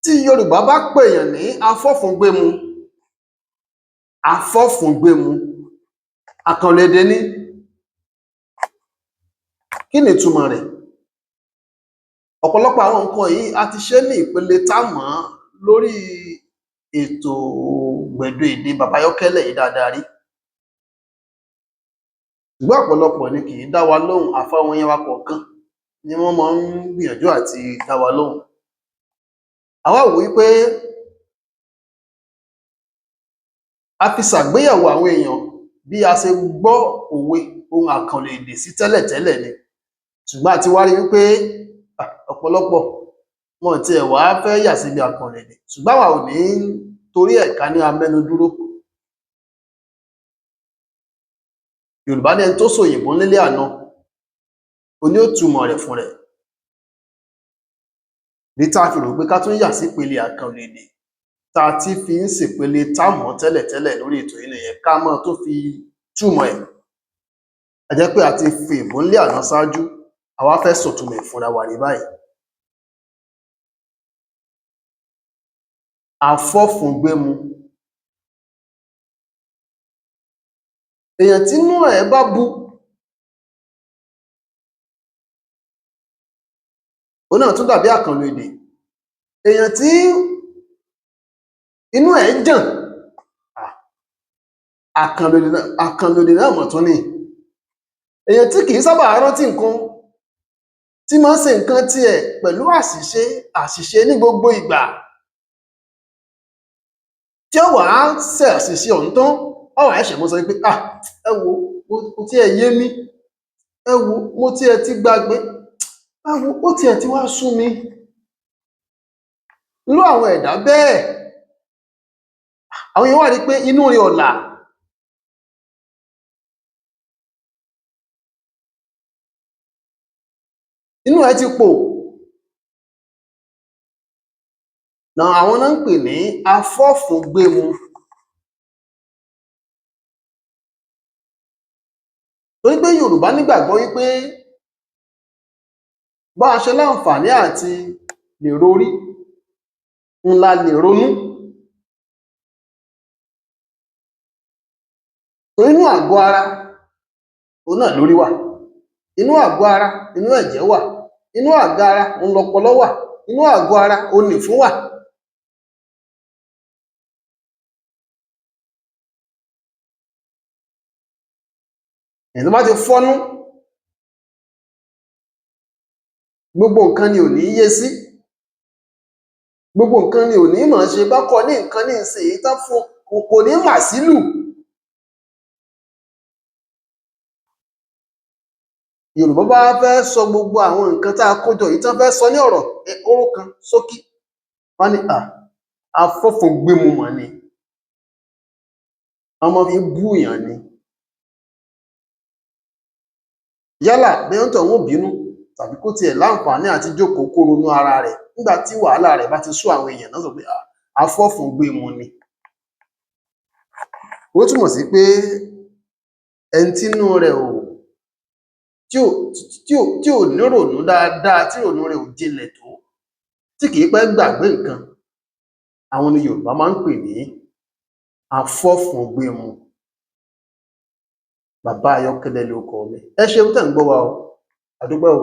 Tí Yorùbá bá pèèyàn ní afọ́fúngbẹ́mu, afọ́fúngbẹ́mu, àkànlò èdè ni. Kí ni ìtumọ̀ rẹ̀? Ọ̀pọ̀lọpọ̀ àwọn nǹkan yìí a ti ṣe ní ìpele tá mọ̀ ọ́n lórí ètò Gbẹ̀du Èdè Bàbá Ayọ́kẹ́lẹ́ yìí dáadáa rí. Ṣùgbọ́n ọ̀pọ̀lọpọ̀ ni kì í dá wa lóhùn, àfáwọn yẹn wa kọ̀ọ̀kan ni wọ́n máa ń gbìyànjú àti dá wa lóhùn. Àwa wò wípé a fi ṣàgbéyẹ̀wò àwọn èèyàn bí a ṣe gbọ́ òwe ohun àkànlò èdè sí tẹ́lẹ̀tẹ́lẹ̀ ni. Ṣùgbọ́n a ti wá rí wípé ọ̀pọ̀lọpọ̀ wọn ò tiẹ̀ wá fẹ́ yà síbi àkànlò èdè. Ṣùgbọ́n àwa ò ní torí ẹ̀ ká ní a mẹ́nu dúró. Yorùbá ní ẹni tó sòyìnbó nílé àna, òun ni ó túmọ̀ rẹ̀ fún rẹ̀. Ní tá a fi rò pé ká tún yà sípele àkànlò èdè tá a ti fi ń ṣèpele tá mọ̀ ọ́n tẹ́lẹ̀tẹ́lẹ̀ lórí ètò yìí nìyẹn, ká máa tó fi túmọ̀ ẹ̀. A jẹ́ pé a ti fi èbó ńlé àná ṣáájú, a wá fẹ́ sọ̀túnmọ̀ ẹ̀ fúnra wa ní báyìí. Afọ́fúngbẹ́mu. Èèyàn tínú ẹ̀ bá bu, òun náà tún dàbí àkànlò èdè. Èèyàn tí inú ẹ̀ jàn, àkànlò èdè náà mọ̀ tún ni. Èèyàn tí kìí sábà rántí nǹkan, tí máa ń ṣe nǹkan tiẹ̀ pẹ̀lú àṣìṣe, àṣìṣe ní gbogbo ìgbà. Tí ó wàá ṣe àṣìṣe ọ̀hún tán, ó wàá ṣẹ̀ṣẹ̀ mọ́ sọ wípé, "à, ẹ wo, kò tiẹ̀ yé mi, ẹ wo, mo tiẹ̀ ti gbàgbé, ẹ wo, ó tiẹ̀ ti wá sú mi." Irú àwọn ẹ̀dá bẹ́ẹ̀, àwọn èèyàn wá rí pé inú rẹ̀ ò là. Inú ẹ̀ ti pò. Nà àwọn náà ń pè ní afọ́fúngbẹ́mu. Torí pé Yorùbá nígbàgbọ́ wípé bá a ṣe láǹfààní àti lè rorí, ń la lè ronú. Torí inú àgọ́ ara, òun náà lórí wà. Inú àgọ́ ara, inú ẹ̀jẹ̀ wà. Inú àgọ́ ara, òun lọpọlọ wà. Inú àgọ́ ara, òun nìfún wà. Èyàn tó bá ti fọ́nú, gbogbo nǹkan ni ò ní yé sí. Gbogbo nǹkan ni ò ní mọ̀ ṣe. Bá kọ́ ní nǹkan ní ìsìn tán fún, kò ní mà sílù. Yorùbá bá fẹ́ sọ gbogbo àwọn nǹkan tá a kójọ yìí tán fẹ́ sọ ní ọ̀rọ̀ oró kan ṣókí. Wọ́n ní, à, afọ́fúngbẹ́mu mọ̀ ni. Wọ́n máa fi ń bú èèyàn ni. Yálà bóyá onítọ̀hún ó bínú tàbí kó tiẹ̀ láǹfààní àti jókòó kó ronú ara rẹ̀ nígbà tí wàhálà rẹ̀ bá ti sú àwọn èèyàn náà sọ pé, à, afọ́fúngbẹ́mu ni. Ó túmọ̀ sí pé ẹni tínú rẹ̀ ò tí ò nírònú dáadáa, tí ìrònú rẹ̀ ò jinlẹ̀ tó, tí kìí pẹ́ gbàgbé nǹkan, àwọn ni Yorùbá máa ń pè ní afọ́fúngbẹ́mu. Bàbá Ayọ́kẹ́lẹ́ lórúkọ mi. Ẹ ṣeun tẹ́ ń gbọ́ wa o. A dúpẹ́ o.